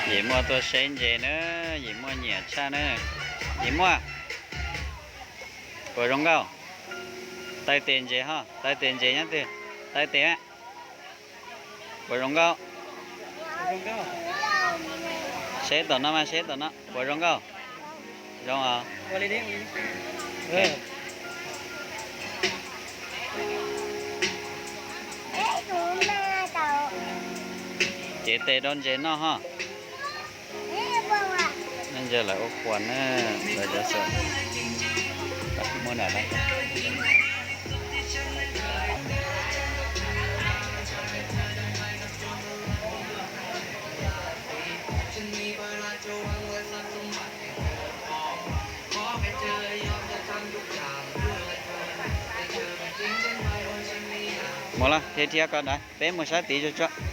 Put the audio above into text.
Yim Muaj tuaj saib ntses na, Yim Muaj nyiam tshaj na. Yim Muaj, puas zoo nkauj? Taw tes ntses ho, taw tes ntses nyob twg? Taw tes, puas zoo nkauj? Seb tom no mas, seb tom no puas zoo nkauj? Zoo os. Cev tes rau ntses noj ho. Ntses lawv ua quas na, lawv cov xwm. Muaj nram lawm. Mus los, dhia dhia ko ntawd, peb mus sab tid tsuag tsuag.